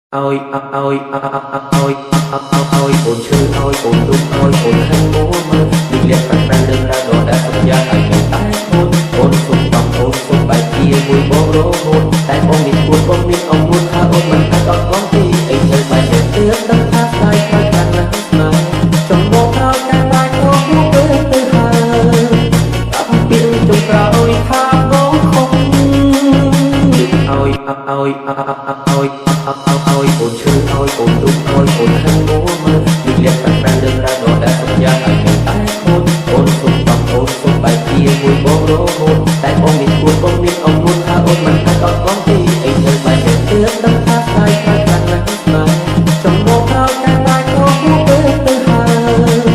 ឲ្យឲ្យឲ្យឲ្យអូនឈឺឲ្យអូនទុកឲ្យអូនខឹងមួមើលលៀកប្រាំប្រាំរឿងរ៉ាវដដែលសន្យាឲ្យនៅតែអូនអូនសុំតំអូនសុំបែកជាមួយបងរហូតតែបងមានគួតបងមានអងួនថាអូនមិនអាចអត់បងទីអីនៅបែកតែទើបដឹងថាស្ដាយខ្លាំងខ្លាំងណាស់ស្នេហ៍ចង់មកក្រោយតែបាច់ក៏ហួពេលទៅហើយប្រាប់ពីចុងក្រោយថាបងខំឲ្យឲ្យឲ្យឲ្យអូនឈឺឲ្យអូនទុកឲ្យអូនខឹងមួមើលលៀកប្រាំប្រាំរឿងរ៉ាវដដែលសន្យាឲ្យនៅតែអូនអូនសុំតំអូនសុំបែកជាមួយបងរហូតតែបងមានគួតបងមានអងួនថាអូនមិនអាចអត់បងទីអីនៅបែកតែទើបដឹងថាស្ដាយខ្លាំងខ្លាំងណាស់ស្នេហ៍ចង់មកក្រោយតែបាច់ក៏ហួពេលទៅហើយ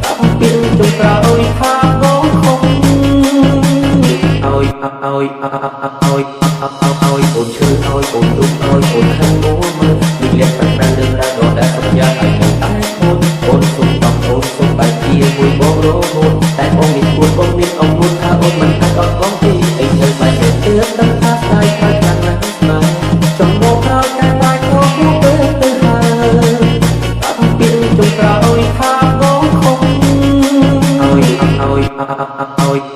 ប្រាប់ពីចុងក្រោយថាបងខំឲ្យឲ្យឲ្យឲ្យអូនឈឺឲ្យអូនទុកឲ្យអូនខឹងមួមើលលៀកប្រាំប្រាំរឿងរ៉ាវដដែលសន្យាឲ្យនៅតែអូនអូនសុំតំអូនសុំបែកជាមួយបងរហូតតែបងមានគួតបងមានអងួនថាអូនមិនអាចអត់បងទីអីនៅបែកតែទើបដឹងថាស្ដាយខ្លាំងខ្លាំងណាស់ស្នេហ៍ចង់មកក្រោយតែបាច់ក៏ហួពេលទៅហើយប្រាប់ពីចុងក្រោយថាបងខំឲ្យឲ្យឲ្យ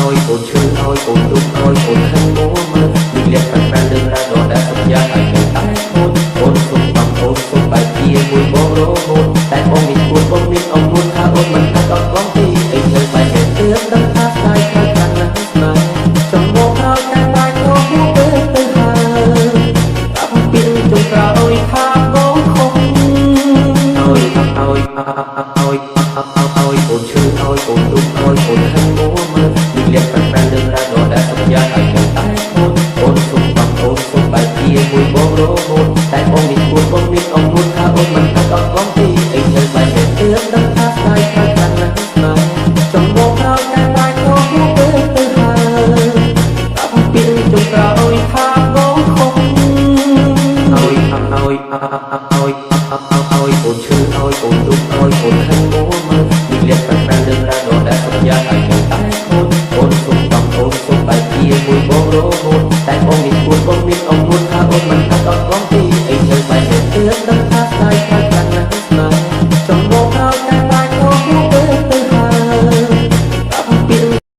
ឲ្យអូនឈឺឲ្យអូនទុកឲ្យអូនខឹងមួមើលលៀកប្រាំប្រាំរឿងរ៉ាវដដែលសន្យាឲ្យនៅតែអូនអូនសុំតំអូនសុំបែកជាមួយបងរហូតតែបងមានគួតបងមានអងួនថាអូនមិនអាចអត់បងទីអីនៅបែកតែទើបដឹងថាស្ដាយខ្លាំងខ្លាំងណាស់ស្នេហ៍ចង់មកក្រោយតែបាច់ក៏ហួពេលទៅហើយប្រាប់ពីចុងក្រោយថាបងខំឲ្យឲ្យឲ្យឲ្យអូនឈឺឲ្យអូនទុកឲ្យអូនខឹងមួមើលលៀកប្រាំប្រាំរឿងរ៉ាវដដែលសន្យាឲ្យនៅតែអូនអូនសុំតំអូនសុំបែកជាមួយបងរហូតតែបងមានគួតបងមានអងួនថាអូនមិនអាចអត់បងទីអីនៅបែកតែទើបដឹងថាស្ដាយខ្លាំងខ្លាំងណាស់ស្នេហ៍ចង់មកក្រោយតែបាច់ក៏ហួពេលទៅហើយប្រាប់ពីចុងក្រោយថាបងខំឲ្យឲ្យឲ្យឲ្យអូនឈឺឲ្យអូនទុកឲ្យអូនខឹងមួមើលលៀកប្រាំប្រាំរឿងរ៉ាវដដែលសន្យាឲ្យនៅតែអូនអូនសុំតំអូនសុំបែកជាមួយបងរហូតតែបងមានគួតបងមានអងួនថាអូនមិនអាចអត់បងទីអីនៅបែកតែទើបដឹងថា